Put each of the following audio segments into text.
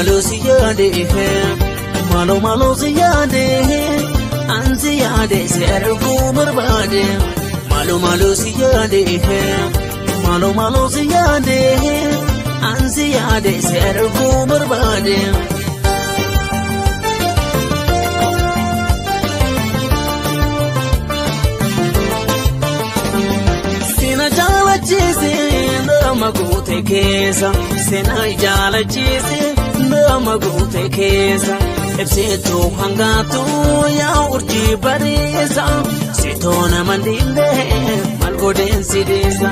Malo si yaade, malo malo si yaade, ansi yaade si arguu barbaade. Malo malo si yaade, malo malo si yaade, ansi yaade si arguu barbaade. Sina jaalachiise nama guute keessa, sina jaalachiise nama guute keessa. Ibsituu hangaatu yaa urjii bareessa, sitoo nama dhiibee maal godheen si deessa.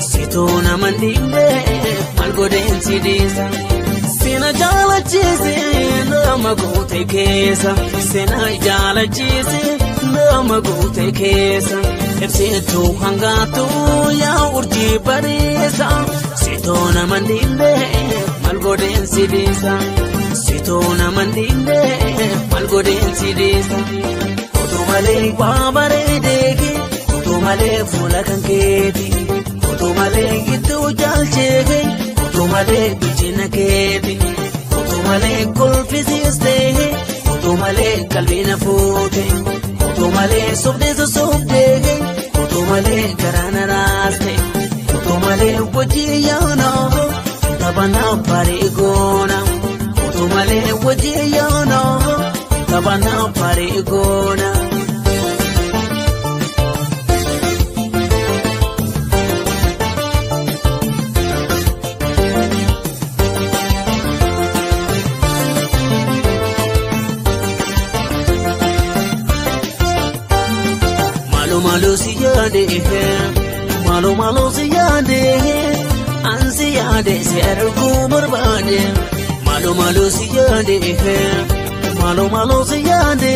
Sitoo nama dhiibee maal godheen si deessa. Sina jaalachiise nama guute keessa, sina jaalachiise nama guute keessa. Ibsituu hangaatu yaa urjii bareessa, sitoo nama dhiibee maal godheen si deessa. Sitoo nama dhiibee maal godheen si deessa. Otoo malee waa bareedeeke, otoo malee fuula kan keeti, otoo malee gidduu jaalcheeke, otoo malee bilchina keeti, otoo malee kolfisiistee, otoo malee qalbii na fuute, otoo malee sobdee sossobdee, otoo malee garaa na raaste, otoo malee wajjin yaana, taphanaa bareegoona. Otoo malee wajjin yaana, taphanaa bareegoona. Malo malo si yaade, malo malo si yaade, ansi yaade si arguu barbaade. Malo malo si yaade, malo malo si yaade,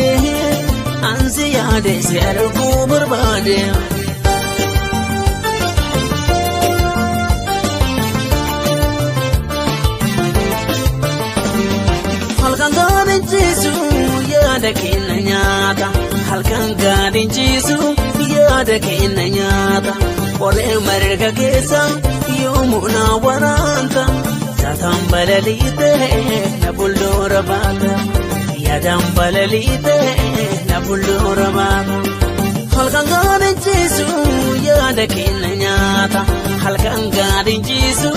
ansi yaade si arguu barbaade. Halkan gaariin ciisu yaada kenna nyaata. Halkan gaariin ciisu yaada kenna nyaata. Qoree marga keessa yoomuu na waraanta. Yaadan balaliite na fuuldura baata. Yaadaan balaliite na fuuldura baata. Halkan gaariin ciisu yaada kenna nyaata. Halkan gaariin ciisu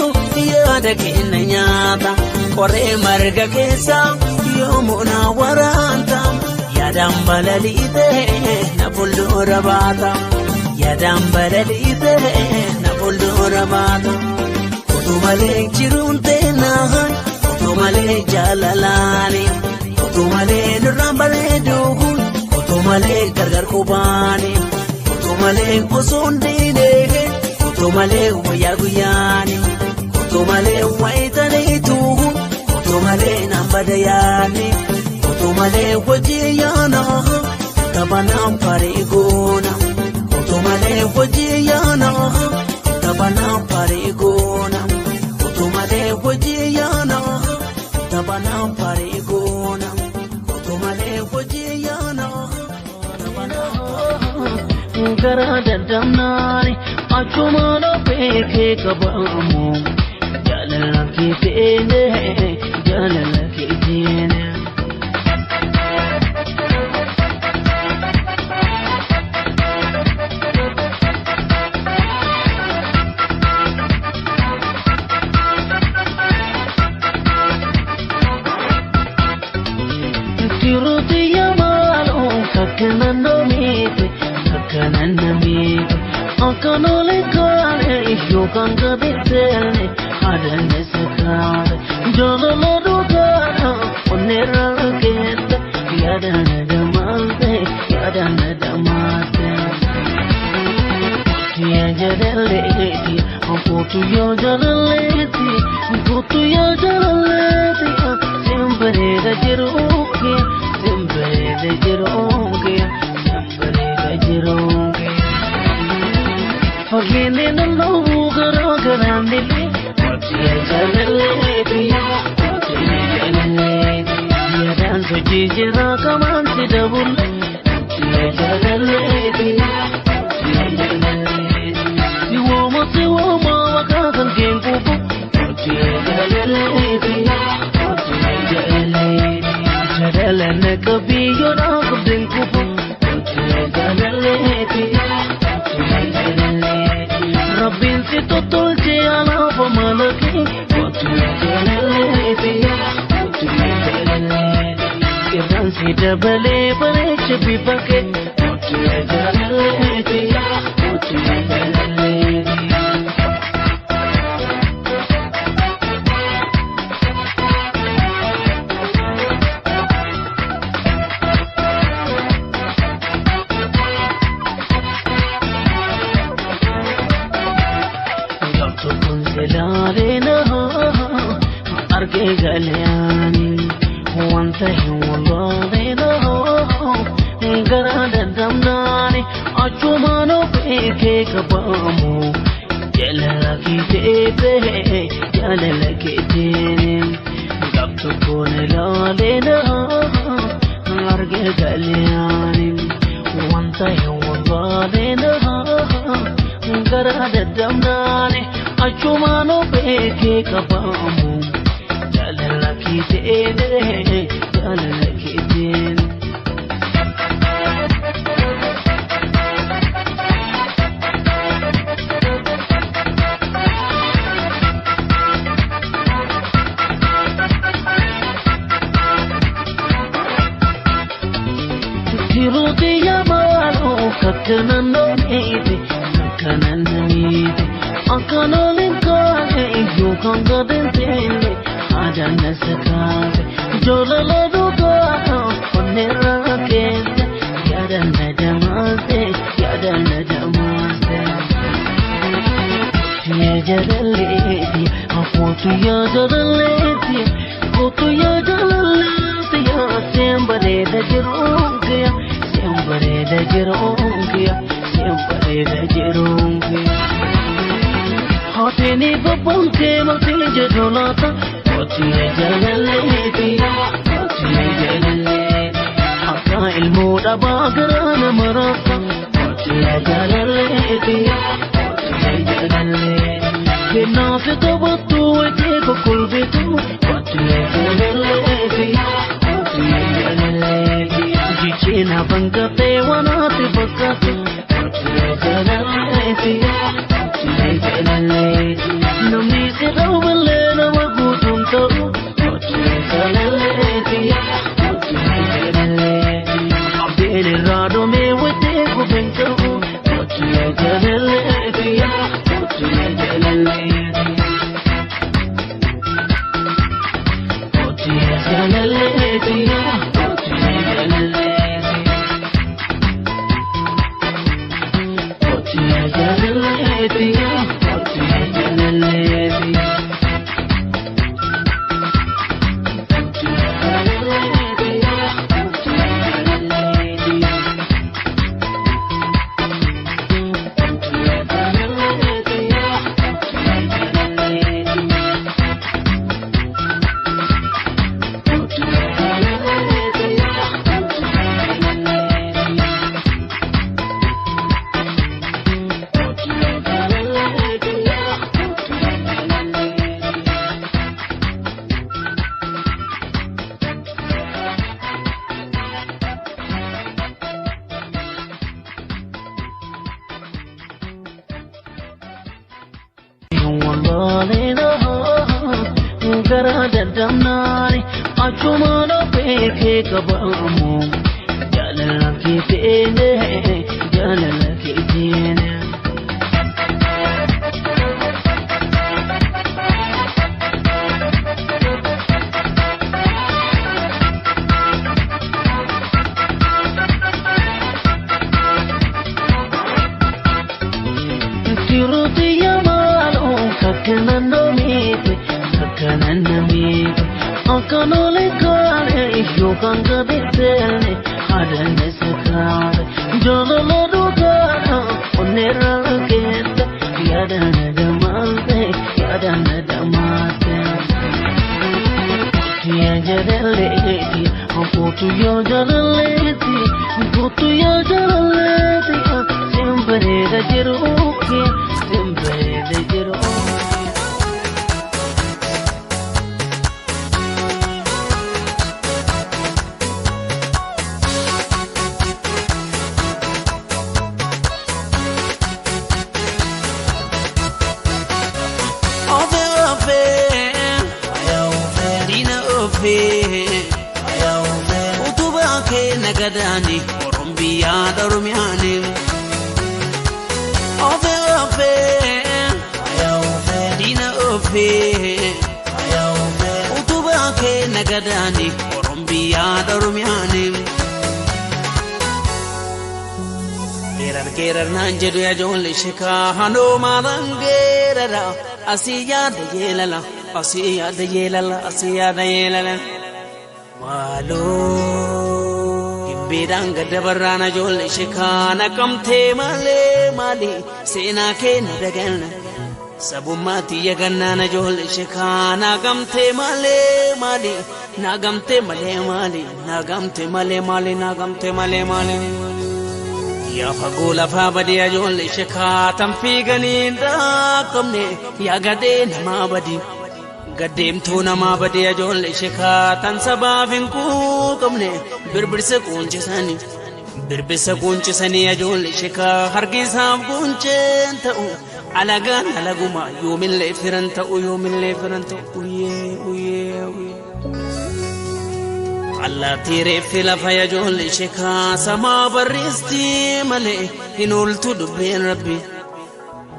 yaada kenna nyaata. Qoree marga keessa yoomuu na waraanta. Yaadaan balaliite na fuuldura baata. Yaadaan balaliite na fuuldura baata. Otoo malee jiruun teenaan, otoo malee jaalalaani, otoo malee nurraan bareeduun, otoo malee gargar kubaani, otoo malee osoo hin diinee, otoo malee wayyaa guyyaani, otoo malee wayitaniitu, otoo malee naan badayaani, otoo malee hojii yaana, taphanaan bareegoona, otoo malee hojii yaana, taphanaan bareegoona, otoo malee hojii yaana, taphanaan bareegoona, otoo malee hojii yaana, taphanaan Karaa dadhabnaani achumaan beekee qabamu jaalala keeteene jaalala keeteene. Tiruuti yamaaloo kakkanan dhoomite kakkanan namiite akkan oole kaane yookaan gadi teene adanne sakaare jaalala dhugaadha onneerra keessa yaadana dhamaalte yaadana dhamaalte. Kutu jalaleeti, kutu yoo jalaleeti, kutu yoo jalaleeti, simbareeda jiruuki, simbareeda jiruuki, simbareeda jiruuki. Fageenni lallaabu garaa garaan dilee, kutu jalaleeti, kutu jalaleeti, yaadaan sochii jira kamaan si dabulle, kutu jalaleeti. Siwoma siwoma wakatan kenkuku. Kutu jalaleeti. Si tottolchee alaaf malakee kootu jaalalleeti kootu jaalalleeti. Qirraansi dabalee bareecha bifa kee kootu jaalalleeti kootu jaalalleeti. Argee galeani wanta hin walloodina gara dandamnaani achumaan beekee qabamu jaalala keetee jaalala keeteen gaaf tokkoon ilaalina argee galeani wanta hin walloodina gara dandamnaani achumaan beekee qabamu. Jaalala keeteen jaalala keeteen. Tiruuti yamaaloo kakkana nam'eete kakkana nam'eete akkana linkaane yookaan gadanteenne. Aadaan sakaate jaalala dhugaa onneerraa keessa yaadaan damaase yaadaan damaase. Kootu jaalalleeti kootu jaalalleeti kootu jaalalleeti seen bareeda jiruun seen bareeda jiruun seen bareeda jiruun. Haatini babbamtee maltee jedhu laata. Kootu jaalalleeti kootu jaalalleeti akka ilmoo dhabaa garaa nama raasa. Kootu jaalalleeti kootu jaalalleeti kennaa fi taphattu wayitee kokkolbitu. Kootu jaalalleeti kootu jaalalleeti jijjiina bangatee wanaati fakkaatu. Kootu jaalalleeti kootu jaalalleeti namni si dhawwalee nama guutuun ta'u. Kootu jaalalleeti kootu jaalalleeti abdiin irraa dhumee wayitee gubeen ta'u. Kootu jaalalleeti kootu jaalalleeti kootu jaalalleeti kootu jaalalleeti kootu jaalalleeti kootu jaalalleeti. Gara dandamnaani achumaan beekee qabamu jaalala keeteen jaalala keeteen. Tiruuti yamaaloo kakkana nam'eete kakkana nam'eete akkana olekaane yookaan gabeeteene aadaan sakaate jaalala dhugaa onneerraa keessa yaadaan damaase yaadaan damaase. Kootu jaalalleeti kootu jaalalleeti kootu jaalalleeti seen bareeda jiruun seen bareeda jiruun. Ofee utubaa kee nagadaani Oromiyaa Oromiyaani. Ofee ofee diina ofee utubaa kee nagadaani Oromiyaa Oromiyaani. Geerar geerar naan jedhu ijoollee sheekaa hanoo maalaan geerara asii yaada yeelala asii yaada yeelala asii yaada yeelala. Maaloo gimbiidhaan gadda barraan ijoollee sheekaa naqamtee malee maali seenaa kee na daganna sabummaatti yagannaan ijoollee sheekaa naqamtee malee maali naqamtee malee maali naqamtee malee maali naqamtee malee maali. Yaa fagoo lafaa badii ijoollee sheekaa tan fiiganii dhaaqamne yaa gadee namaa badii. Gaddeemtuu namaa badii ijoollee sheekaa tan sabaaf hin quuqamne birbirsa quunchisanii. Birbirsa quunchisanii ijoollee sheekaa harkisaaf quunceen ta'u alagaan alaguma yoomillee firan ta'u yoomillee firan ta'u uyyee uyyee uyyee. Allaattii reeffi lafa ijoollee sheekaa samaa barreessitii malee hin ooltu dubbiin rabbi.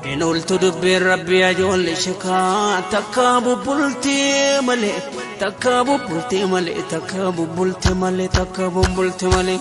Hin ooltu dubbiin rabbi ijoollee sheekaa takka bubbultii malee takka bubbultii malee takka bubbultii malee takka bubbultii malee.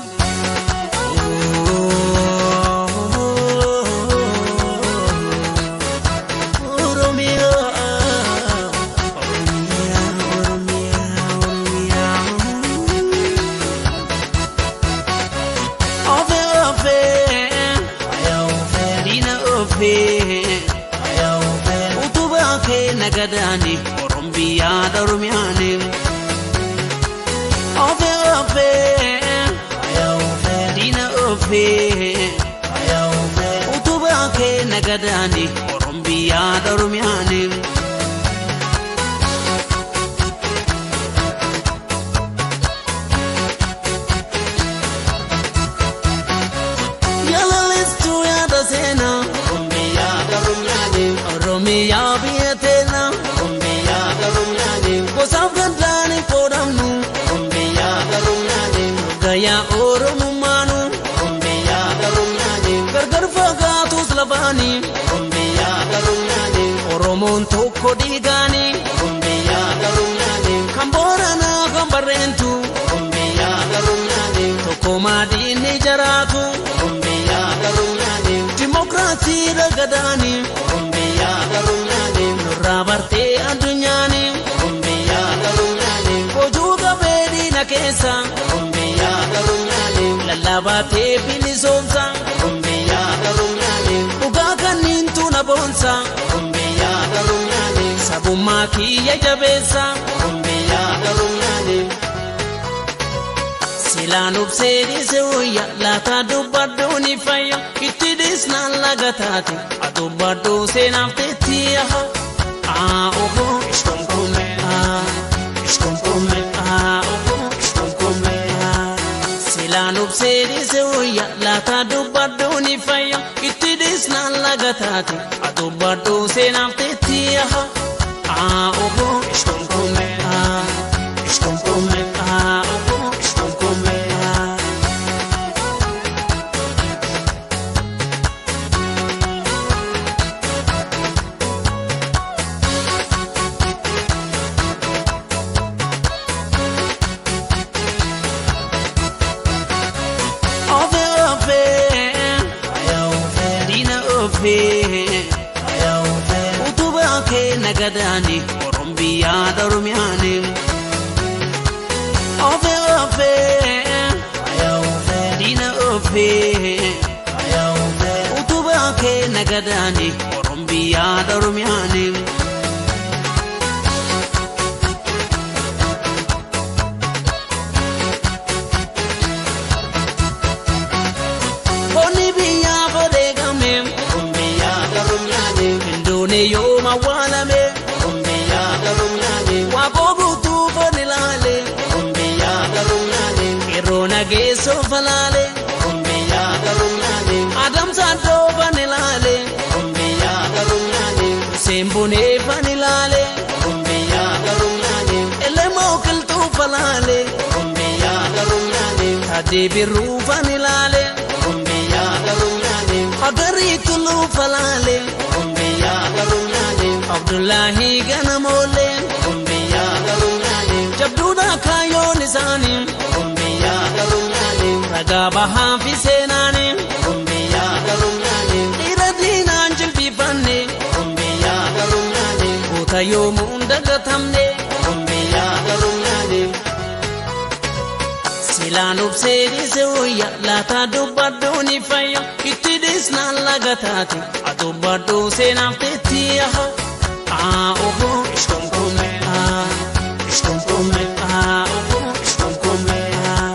Utubaa kee nagadaani Oromiyaa Oromiyaani. Ofee ofee diina ofee utubaa kee nagadaani Oromiyaa Oromiyaani. Yalalistuu yaada seenaa. Oromiyaa biyya teena. Gosaaf gandaan hin qoodamnu. Gayyaa Oromummaanu. Gargar fagaatus lafaani. Oromoon tokko dhiigaani. Kan Booranaa kan Barreentu. Tokko maadiin ni jaraatu. Dimokiraasii ragadaani. Nurraa bartee addunyaani. Hojii qabee diina keessa. Lallaabaatee bilisoomsa. Dhugaa kanniintu na boonsa. Sabummaa kiyya jabeessa. Silaan obsee dhiise wayya laataa dubbadhu ni fayya itti dhiisnaan laga taate adubbadhu seenaaf teetti aha aa oho ishkomkome aa ishkomkome aa oho ishkomkome aa silaan obsee dhiise wayya laataa dubbadhu ni fayya itti dhiisnaan laga taate adubbadhu seenaaf teetti aha aa oho ishkomkome aa ishkomkome aa oho ishkomkome aa. Ofee ofee diina ofee utubaa kee nagadaani Oromiyaa Oromiyaani. Ofee ofee diina ofee utubaa kee nagadaani Oromiyaa Oromiyaani. Onni biyyaaf odeegame. Hinduuni yooma awwaalame. Waaqoo guutuu foon ilaale. Yeroo nageessoo falaale. Adamsaan dhoofan ilaale. Hussein Bunee fan ilaale. Elemoo qilxuu laale Orombiyaa garuu nyaane Tadee birruu fani laale Orombiyaa garuu nyaane Hagarii tuluu falaale Orombiyaa garuu nyaane Abdullahi ganamoole Orombiyaa garuu nyaane Jabduudha kaayyoon isaanii Orombiyaa garuu nyaane Ragaa bahaa fi seenaanii Orombiyaa garuu nyaane Dhiira diinaan jilbifanne Orombiyaa garuu nyaane Goota yoomuu hin dagatamne Orombiyaa garuu nyaane Silaan obsee dhiise wayya laataa dubbadhuu ni fayya itti dhiisnaan laga taate adubbadhuu seenaaf teetti aha aa oho ishkomkome aa ishkomkome aa oho ishkomkome aa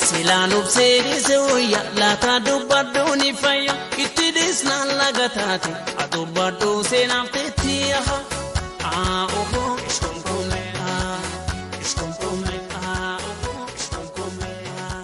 Silaan obsee dhiise wayya laataa dubbadhuu ni fayya itti dhiisnaan laga taate adubbadhuu seenaaf teetti aha aa oho ishkomkome aa ishkomkome aa oho ishkomkome aa.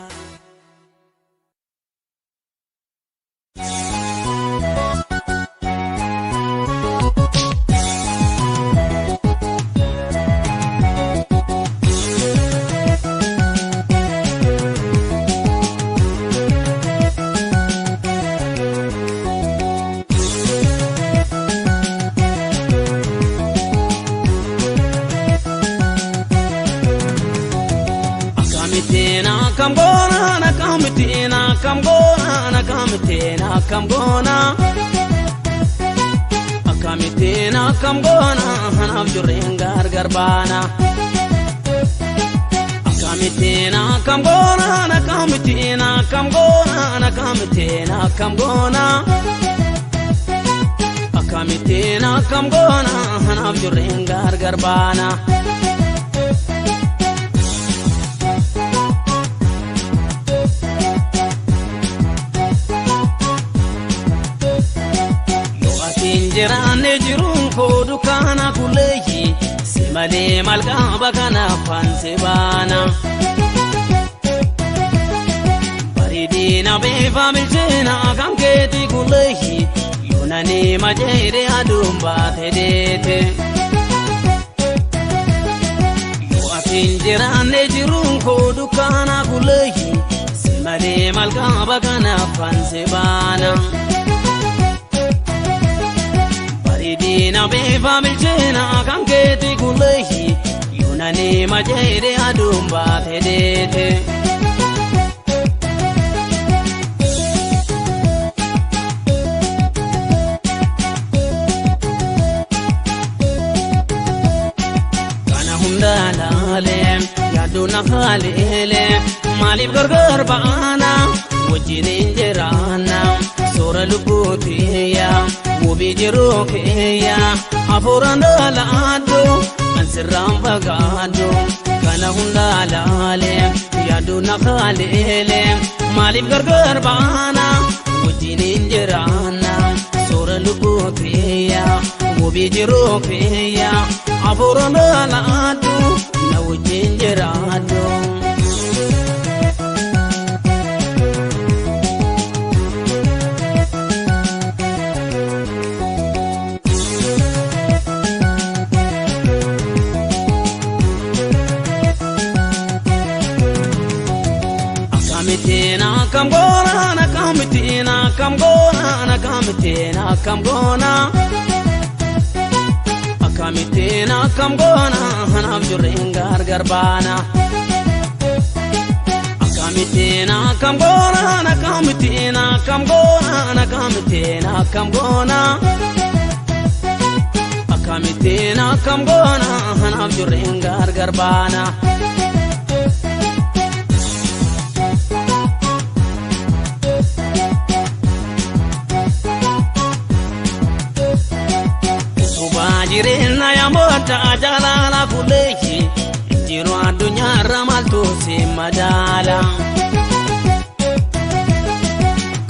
Akkamittiin akkam goona akkamittiin akkam goona akkamittiin akkam goona akkamittiin akkam goona anaaf jirreen gargar baana akkamittiin akkam goona akkamittiin akkam goona akkamittiin akkam goona akkamittiin akkam goona anaaf jirreen gargar baana. Yoo ati hin jiraanne jiruun koo dukkaana kulleeyyi si malee maal qaba kanaaf ansi baana. Bareedina beefa bilcheena kan keeti kulleeyyi yoo nani majeere aduun baate deete. Yoo ati hin jiraanne jiruun koo dukkaana kulleeyyi si malee maal qaba kanaaf ansi baana. Bareedina beefa bilcheena kan keeti kulleeyyi yoo nani majeere aduun baate deete. Kana hunda laalee yaaddoon na haaleelee maaliif gargar baana wajjin hin jiraanna soora lubbuutiyya wabii jiruu kiyya hafuuraan dhalaadhu an sirraan fagaadhu kana hunda laalee yaaddoon na haaleelee maaliif gargar baana wajjin hin jiraanna soora lubbuutiyya wabii jiruu kiyya hafuuraan dhalaadhu na wajjin jiraadhu. Akkamittiin akkam goona akkamittiin akkam goona akkamittiin akkam goona akkamittiin akkam goona anaaf jirreen gargar baana akkamittiin akkam goona akkamittiin akkam goona akkamittiin akkam goona akkamittiin akkam goona anaaf jirreen gargar baana. Utubaa jireenya yamoota jaalala kulleeyyi jiru addunyaarra maaltu si madaala.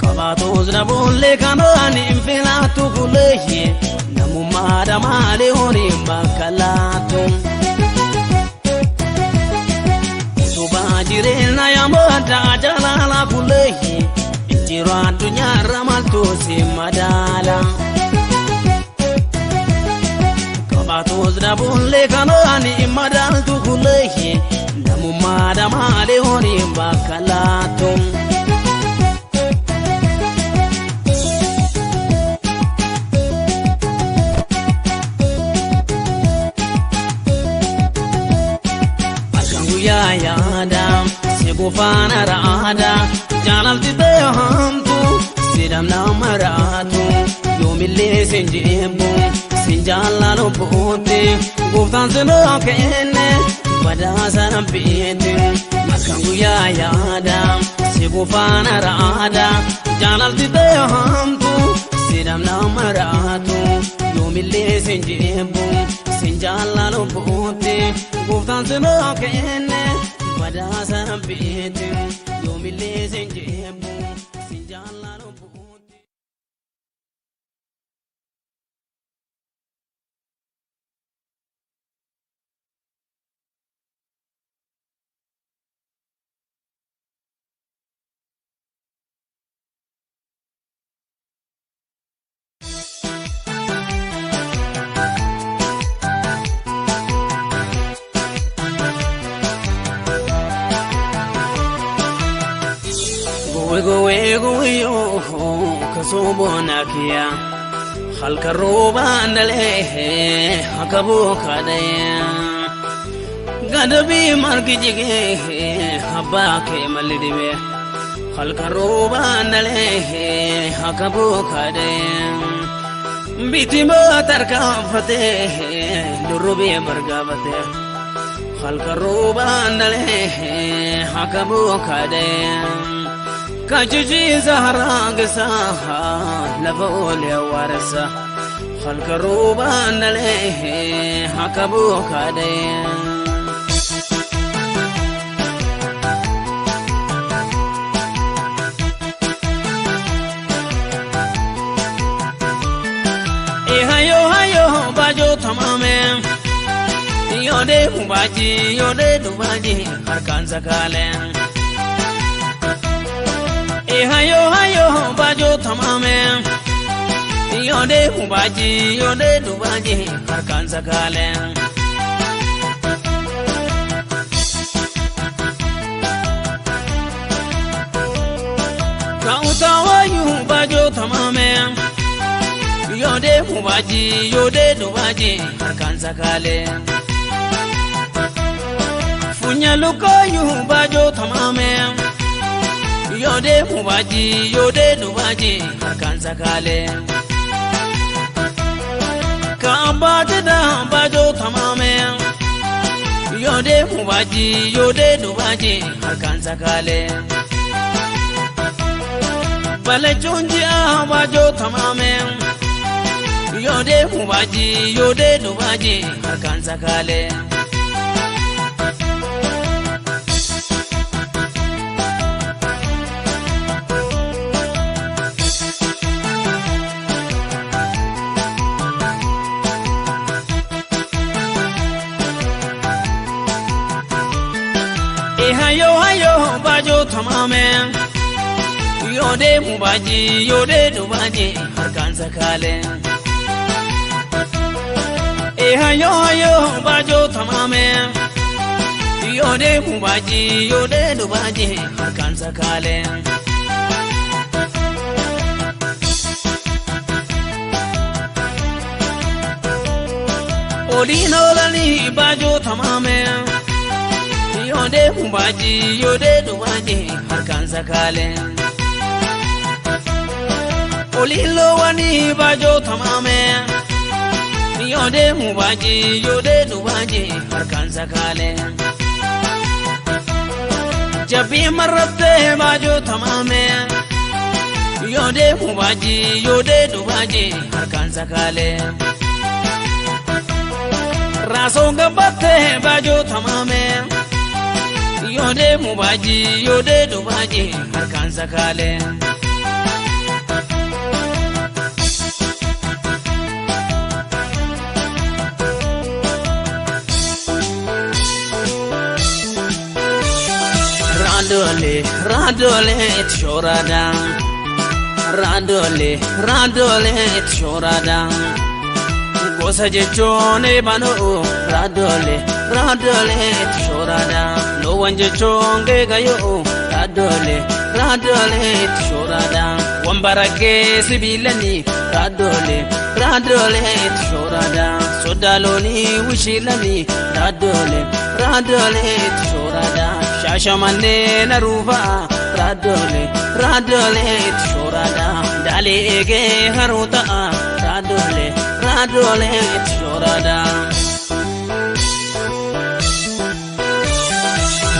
Qabaatus dhabuullee kanaan hin filaatu kulleeyyi namummaadha malee horiin bakka laatu. Utubaa jireenya yamoota jaalala kulleeyyi jiru addunyaarra maaltu si madaala. Qabaatus dhabuullee kanaan hin madaaltu kulleeyyi namummaa. Namummaadha malee horiin bakka laatu. Halkan guyyaa yaada si buufaana raada jaalalti ta'e hamtu si dhamna maraatu yoomillee sin jibbu sin jaalala buute gooftaan si noo kenne badhaasa rabbiiti. Halkan guyyaa yaada si buufaana raada jaalalti ta'e hamtu si dhamna maraatu yoomillee sin jibbu sin jaalala buute gooftaan si noo kenne badhaasa rabbiiti yoomillee sin jibbu sin jaalala buute. Gowe gowe gowe yo kasubona kiya halka roobaan dhalee akka bookaadhee gadabii margi jigee abbaa kee malli dhibee halka roobaan dhalee akka bookaadhee biti tarkaanfatee durrubee bargaafatee halka roobaan dhalee akka bookaadhee. Kachichiisa haraagisa lafa oolee awwaaressa halka roobaan dhalee akka bookaadhee. Hayo hayo baajoo tamaame yoo deemu baajii yoo deemu baajii harkaan sakaalee. Hayo hayo baajoo tamaame yoo deemu baajii yoo deemu baajii harkaan sakaalee. Kaa'uta wayyuu baajoo tamaame yoo deemu baajii yoo deemu baajii harkaan sakaalee. Funya lukaayyuu baajoo tamaame. Yoo deemu baajii yoo deemu baajii harkaan sakaalee. Kaabbaatidha baajoo tamaame yoo deemu baajii yoo deemu baajii harkaan sakaalee. Balachuun ji'a baajoo tamaame yoo deemu baajii yoo deemu baajii harkaan sakaalee. Hayo hayo baajoo tamaame yoo deemu baajii yoo deemu baajii harkaan sakaalee. Hayo hayo baajoo tamaame yoo deemu baajii yoo deemu baajii harkaan sakaalee. Oliin oolanii baajoo tamaame. Yoo deemu baajii yoo deemu baajii harkaan sakaalee. Oliin loowwanii baajoo tamaame yoo deemu baajii yoo deemu baajii harkaan sakaalee. Jabbii marrattee baajoo tamaame yoo deemu baajii yoo deemu baajii harkaan sakaalee. Raasoon gabbattee baajoo tamaame. Yoo deemu baajii yoo deemu baajii harkaan sakaalee. Raadoolee raadoolee itti shooraadha. Raadoolee raadoolee itti shooraadha. Gosa Gosa jechuun eebanoo raadoolee raadoolee shoorada. Loowwan jechuun geegayoo raadoolee raadoolee shoorada. Wambara kee sibiilanii raadoolee raadoolee shoorada. Sodaaloonii wishiilanii raadoolee raadoolee shoorada. Shaashamannee naruufaa raadoolee raadoolee shoorada. Daalee eegee haroo ta'a raadoolee raadoolee shoorada.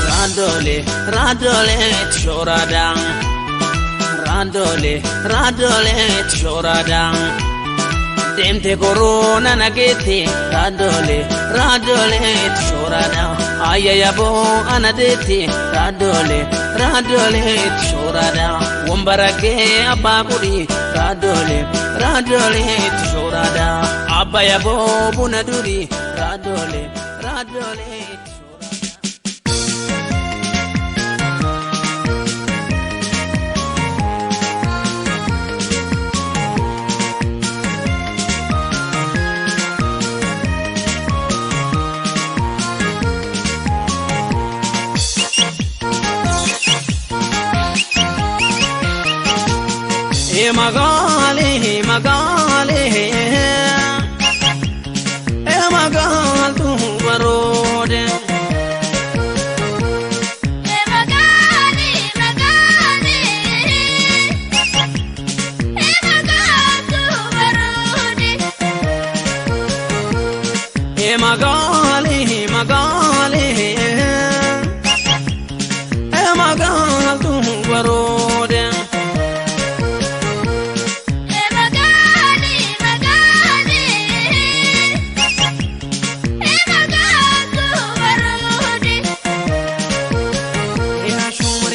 Raadoolee raadoolee shoorada. Raadoolee raadoolee shoorada. Deemte koroona nageetti raadoolee raadoolee shoorada. Ayayaboo anadeetti raadoolee raadoolee shoorada. Wambara kee abbaa kudhi raadoolee raadoolee shoorada. Abbayaboo buna duri raadoolee raadoolee shoorada. Magaale magaale magaal tu baroode. Magaale magaale magaal tu baroode. Magaale magaale magaal tu baroode. Magaale magaale magaal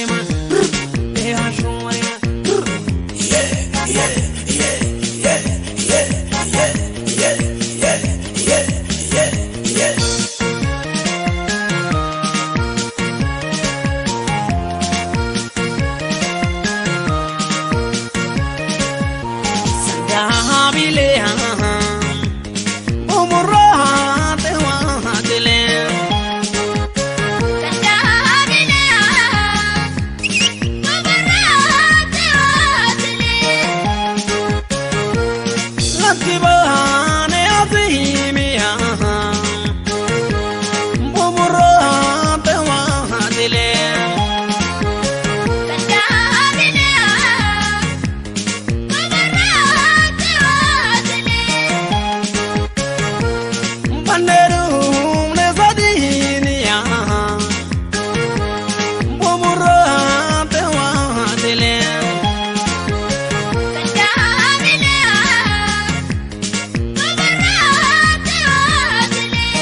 tu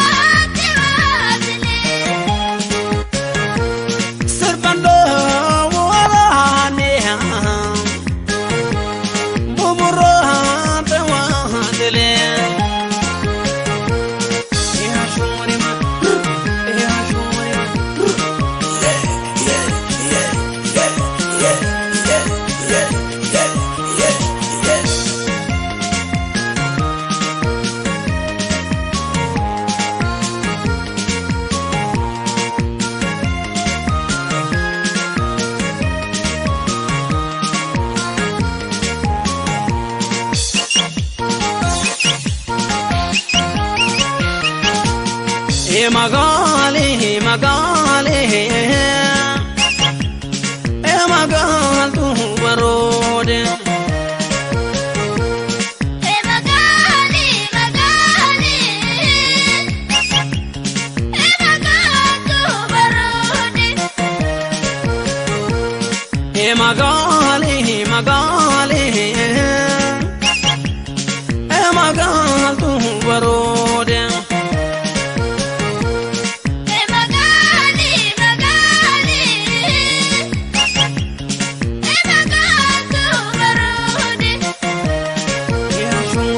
baroode. Magaale magaale magaal tu baroode. Magaale magaale magaal tu baroode. Magaale magaale magaal tu baroode. Magaale magaale magaal tu baroode.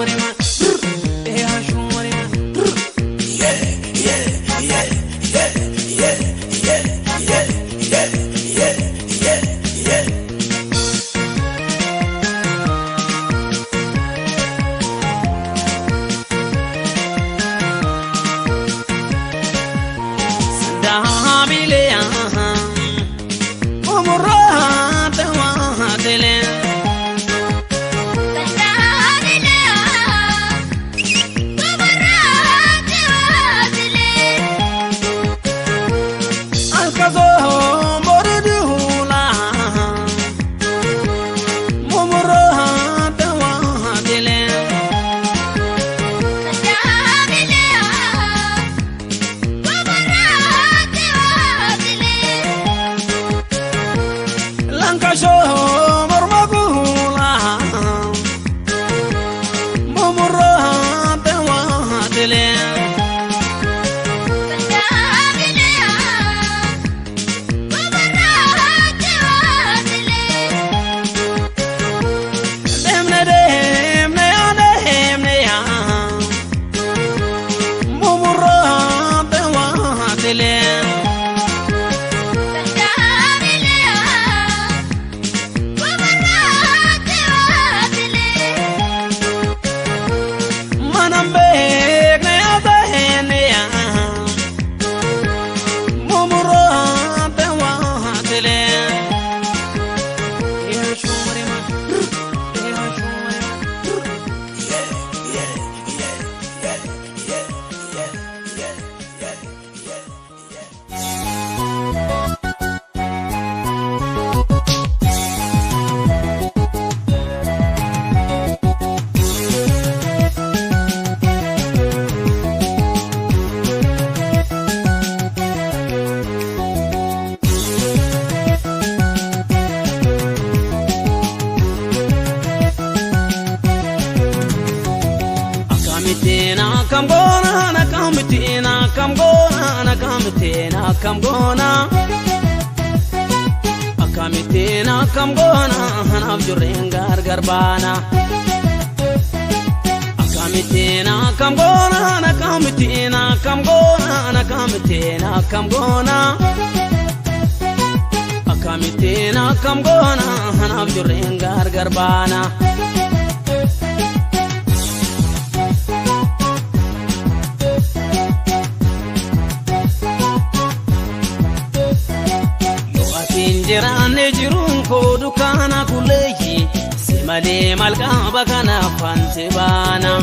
Akkamittiin akkam goona akkamittiin akkam goona akkamittiin akkam goona akkamittiin akkam goona anaaf jirreen gargar baana. Akkamittiin akkam goona akkamittiin akkam goona akkamittiin akkam goona akkamittiin akkam goona anaaf jirreen gargar baana. Jiraanne jiruun koo dukkaana kulleeyyi si malee maal qaba kanaaf ansi baana.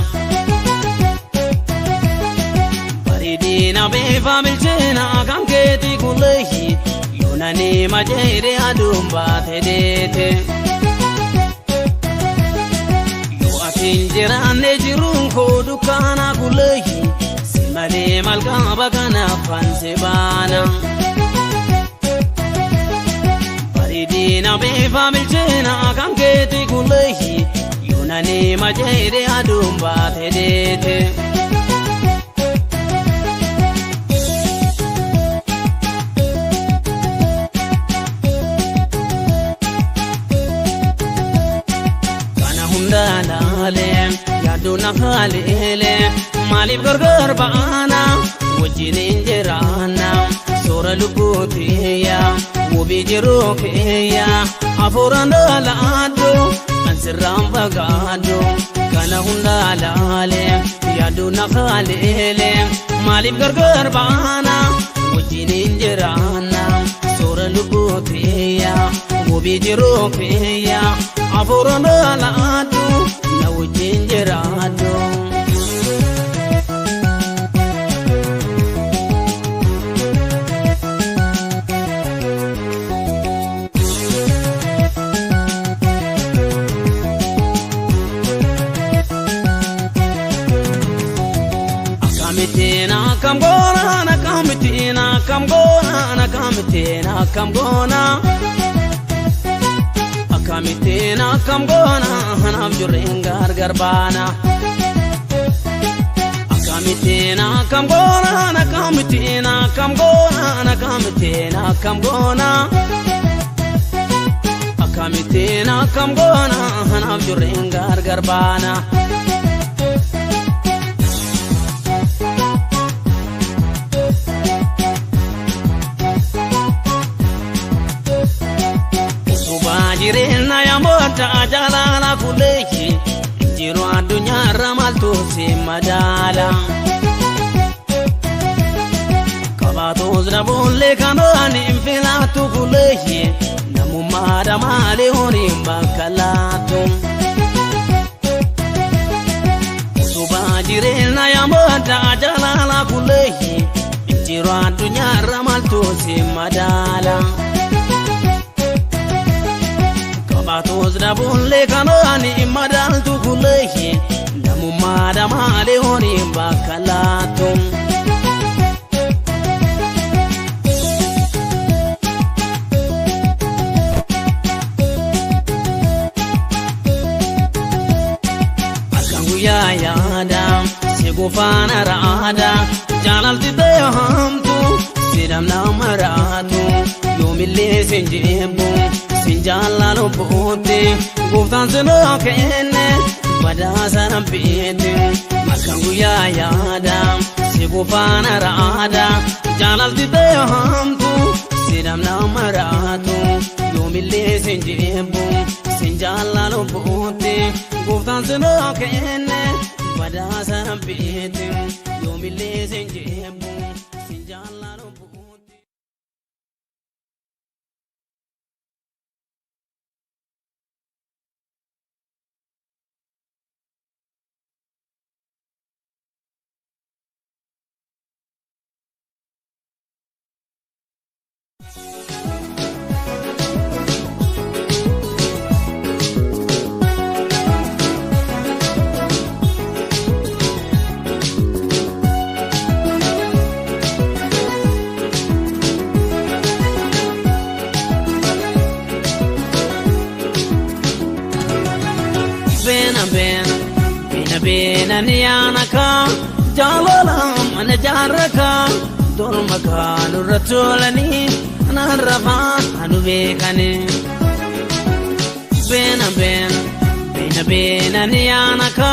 Bareedina beefa bilcheena kan keeti kulleeyyi yoonani majeere aduun baate deete. Yoo atiin jiraanne jiruun koo dukkaana kulleeyyi si malee maal qaba kanaaf ansi baana. Bareedina beefa bilcheena kan keeti kulleeyyi yoonani majeere aduun baate deete. Kana hunda laalee yaaddoon haaleelee maaliif gargar baana wajjin hin jiraanna soora lubbuutiyya. Wabii jiruu kiyya afuuraan dhalaadhu ansirraan fagaadhu kana hunda laalee yaaddoon haaleelee maaliif gargar baana wajjin hin jiraanna soora lubbuutiyya wabii jiruu kiyya afuuraan dhalaadhu na wajjin jiraadhu. Akkamittiin akkam goona akkamittiin akkam goona akkamittiin akkam goona akkamittiin akkam goona anaaf jirreen gargar baana. Akkamittiin akkam goona akkamittiin akkam goona akkamittiin akkam goona akkamittiin akkam goona anaaf jirreen gargar baana. Jireenya yaamoota jaalala kulleeyyi jiru addunyaarra maaltu si madaala. Qabaatus dhabuullee kan hin filaatu kulleeyyi namummaadha malee horiin bakka laatu. Utubaa jireenya yaamoota jaalala kulleeyyi jiru addunyaarra maaltu si madaala. Qabaatus dhabuullee kan hin madaaltu kulleeyyi namummaadha malee horiin bakka laatu. Halkan guyyaa yaada si gufaana raada jaalalti ta'e hamtu si dhamna maraatu yoomillee sin jibbu. Sinjaalala lubbuutti gooftaan sinoo kenne badhaasa rabbiitti halkan guyyaa yaada si gufaana raada jaalalti ta'e hamtu si dhamna maraatu yoomillee sin jibbu sinjaalala lubbuutti gooftaan sinoo kenne badhaasa rabbiitti yoomillee sin jibbu sinjaalala lubbuutti. jaarraka Dorma kaanurra tolanii Naarrafaa anu beekanii Beena beena beena beena ni yaanaka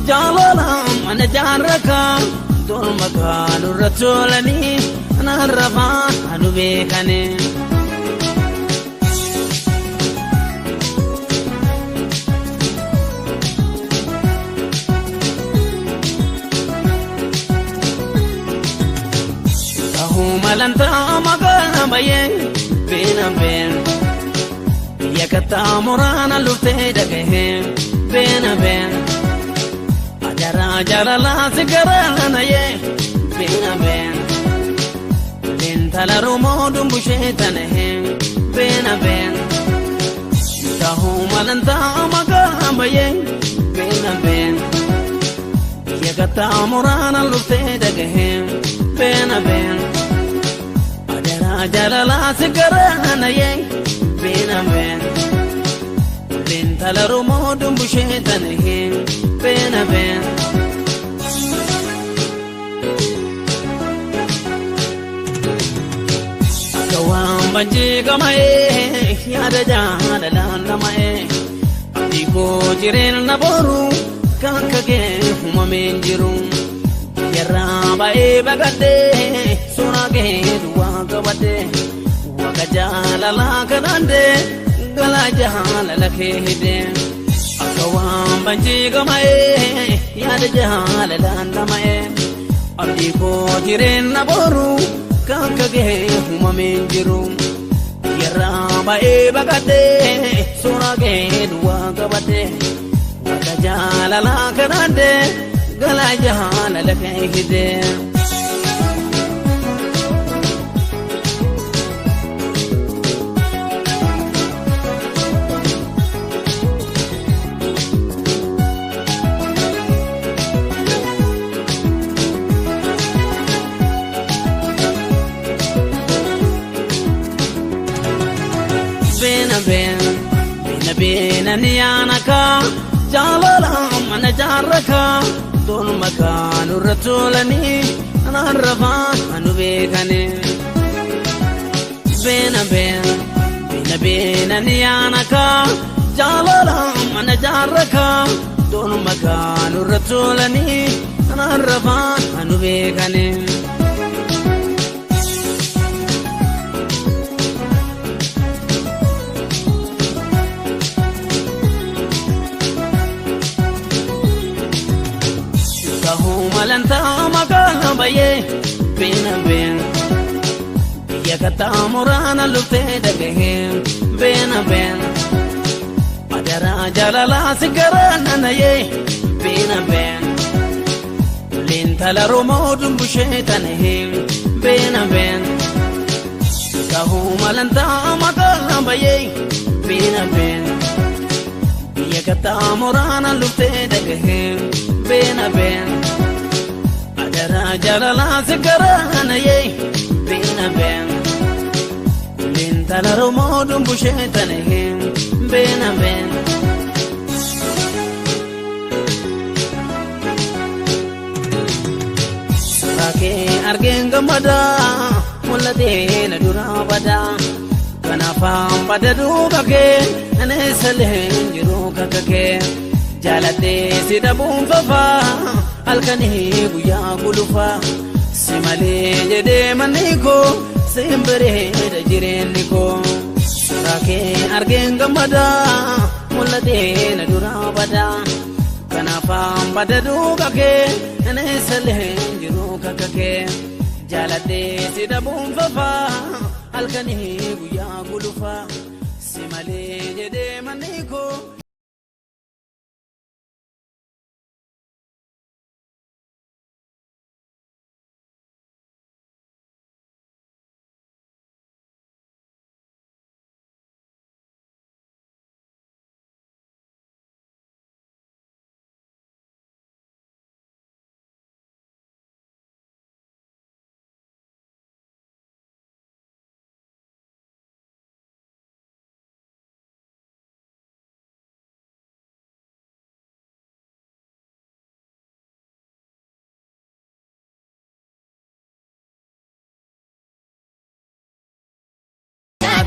Jaalala mana jaarraka Dorma kaanurra tolanii Naarrafaa anu beekanii. Malanta magala baye bena ben yakata murana lufte dagahe bena ben ajara jara la sigarana na ye bena ben lentala rumo dumbushe tanahe bena ben tahu malanta magala baye bena ben yakata murana lufte dagahe bena ben Jalala sigarana ye bena ben lentala rumo dumbushe tanahe bena ben Akawam banji kamae yaada jaalala namae Adiko jiren naboru kankage humamen jiru Yarra bae bagade surage duwa gabade Waga jaalala kanande gala jaalala kehide Akawam banji kamae yaada jaalala namae Adiko jiren naboru kankage humamen jiru Yarra bae bagade surage duwa gabade Waga jaalala kanande gala jaalala kehide. Bena bena bena bena niyanaka jaalala mana jaarraka Dorma kaanurra tolanii naarrafaa anu beekanii Bena bena bena bena niyanaka jaalala mana jaarraka Dorma kaanurra tolanii naarrafaa anu beekanii. Malanta magala baye bena ben yakata murana lufte dagahe bena ben adara jalala sigarana na ye bena ben lentala rumo dumbushe tanahe bena ben kahu malanta magala baye bena ben yakata murana lufte dagahe bena ben Jalala sigarana ye bena ben lentala rumo dumbushe tanahe bena ben Surake argen gamada mulate na dura bada kanafam bada dubake ane salen jiru kakake jalate sidabum fafa Halkanii guyyaa gulufa si malee jedhee manni koo siin bareeda jireenyi koo Suuraa kee argeen gammada mul'atee na duraa bada kanaafaan bada duuba kee aneessalee jiru kakka kee jaaladhee si dhabuun fafaa halkanii guyyaa gulufa si malee jedhee manni koo.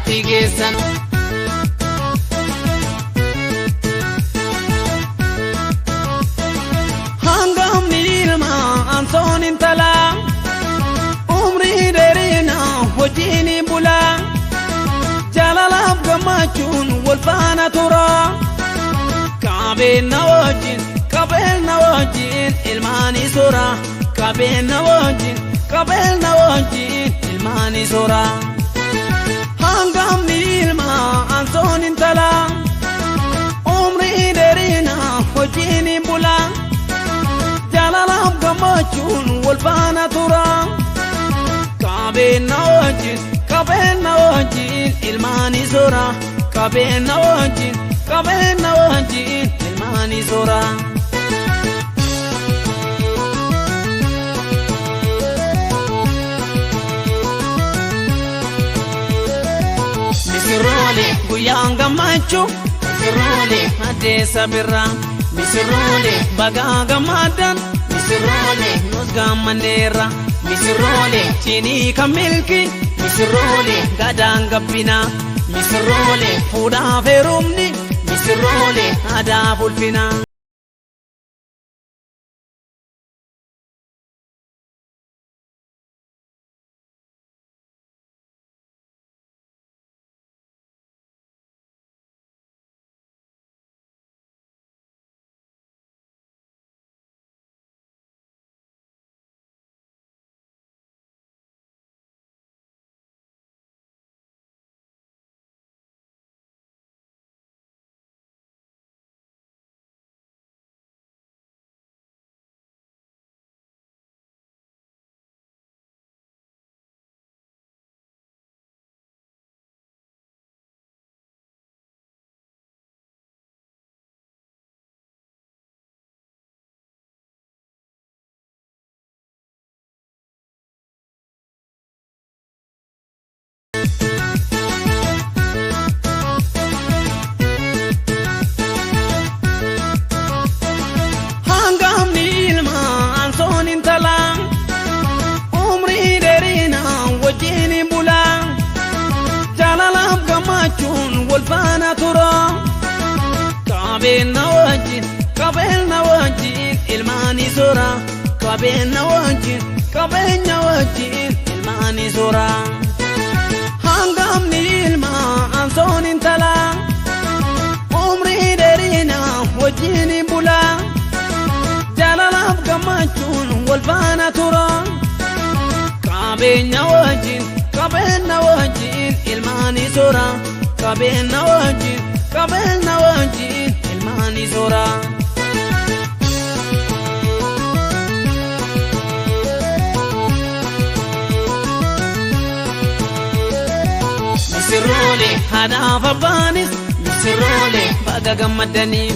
Bultii keessan. Hangamni ilma ansoon intalaa umrii dheerinaa hojiin bulaa jaalalaaf gammachuun wal faana tura qabeenya wajjin qabeenya wajjin ilmaanii soora qabeenya wajjin qabeenya wajjin ilmaanii soora. Hangamni ilma ansoon intalaa umrii dheerinaa hojiin bulaa jaalalaaf gammachuun wal faana tura qabeenya wajjin qabeenya wajjin ilmaanii soora qabeenya wajjin qabeenya wajjin ilmaanii soora. Misirroole guyyaan gammachuu misirroole addeessa birraa misirroole bagaa gammaddan misirroole nus gammanneerra misirroole cinii kan milki misirroole gadaan gabbinaa misirroole fuudhaaf heerumni misirroole aadaa ulfinaa. Hangamni ilma ansoon intalaa umrii dheerinaa wajjin bulaa jaalalaaf gammachuun wal faana tura qabeenya wajjin qabeenya wajjin ilmaanii soora qabeenya wajjin qabeenya wajjin ilmaanii soora. Hangamni ilma ansoon intalaa umrii dheerinaa wajjin bulaa jaalalaaf gammachuun wal faana tura qabeenya wajjin qabeenya wajjin ilmaanii soora qabeenya wajjin qabeenya wajjin ilmaanii soora. Misirroole haadhaaf abbaanis misirroole baga gammadanii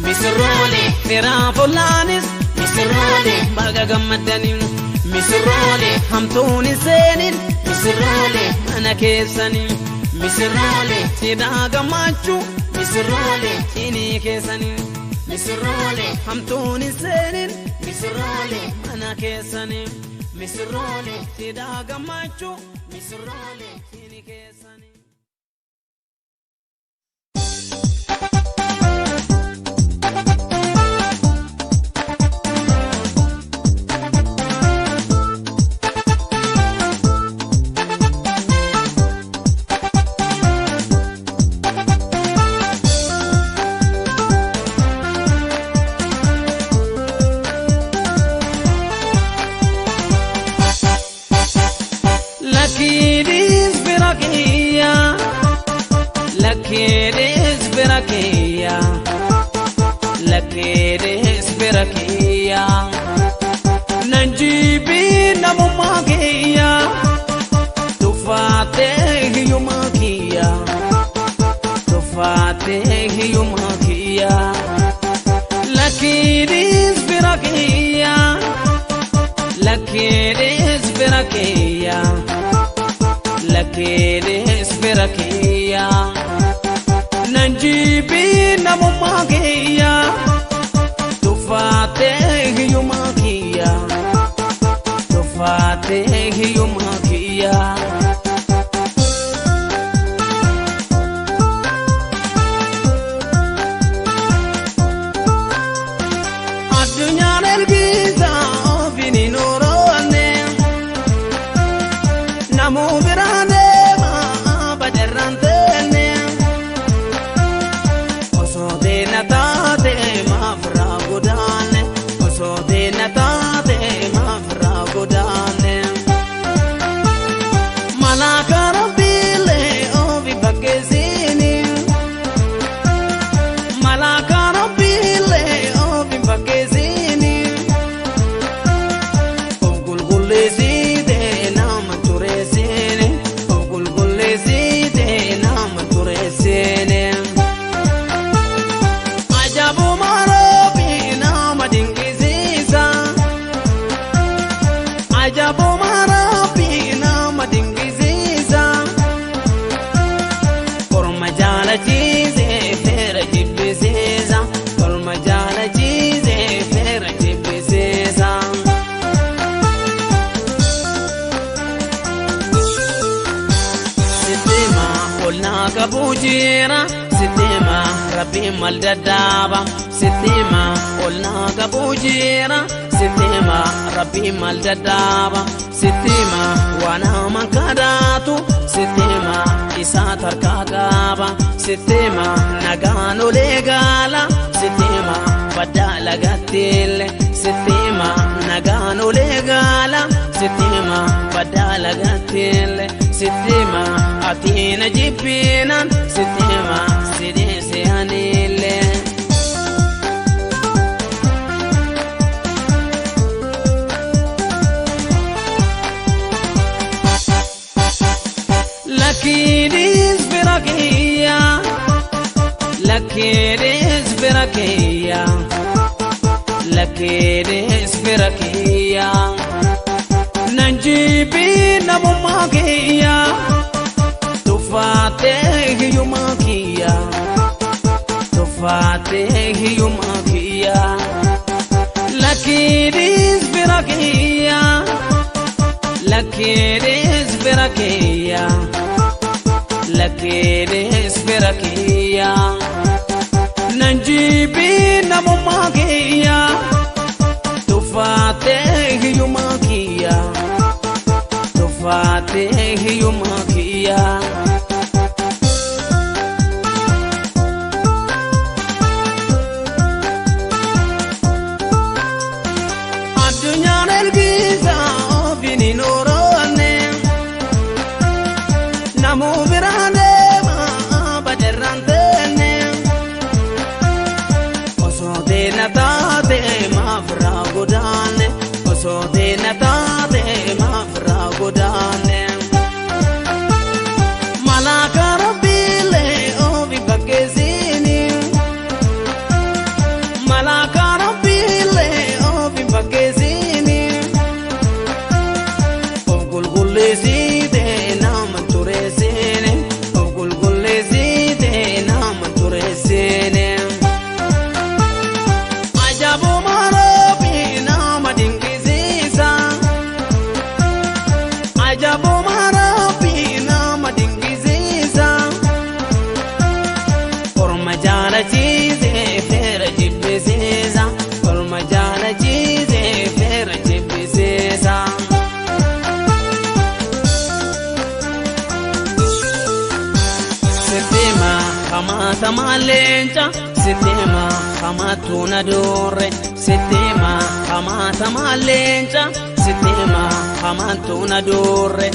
misirroole firaaf ollaanis misirroole baga gammadanii misirroole hamtuun hin seenin misirroole mana keessanii misirroole cidhaa gammachuu misirroole cinii keessanii misirroole hamtuun hin seenin misirroole mana keessanii misirroole cidhaa gammachuu misirroole cinii keessanii. Lakkiinis bira kiyya lakkiinis bira kiyya lakkiinis bira kiyya nan jibbii namummaa kiyya tuffaatee hiyyummaa kiyya tuffaatee hiyyummaa kiyya lakkiinis bira kiyya lakkiinis bira kiyya. Lakkiinis bira kiyya nan jibbii namummaa kiyya tuffaatee hiyyummaa kiyya tuffaatee hiyyummaa kiyya. jira sitima rabbi mal dadaba sitima ol na qabu jira sitima rabbi mal dadaba sitima wana mankadatu sitima isa tarka qaba sitima nagaan olegala sitima badala gatile sitima nagaan olegala sitima badala gatile sitima atina jibinan sitima sidese anile. Lakidis birakiya, lakidis birakiya, lakidis birakiya. Nanjibi namumakiya, tufate hiyumakiya, tufate hiyumakiya. Lakidis birakiya, lakidis birakiya. Lakidis birakiya, nanjibi namumakiya, tufate hiyumakiya, tufate hiyumakiya. Addunyaan elgiisa ofiin oroonne namuu biraan deema badarraan teenne osoo teena taate maaf irraa godaanne osoo teena taate maaf irraa godaanne. Malaaka rabbiilee ofi fakkeessini malaaka rabbiilee ofi fakkeessini of qulqulleessite nama tureessine of qulqulleessite nama tureessine. Ajaa'ibuma rabbi nama dinqisiisa ajaa'ibuma rabbi nama dinqisiisa orma jaalachiise feera jibbisiisa orma jaalachiise feera jibbisiisa. Sitima hamaatama leenca sitima hamaatu na doorre sitima hamaatama leenca sitima hamaatu na doorre.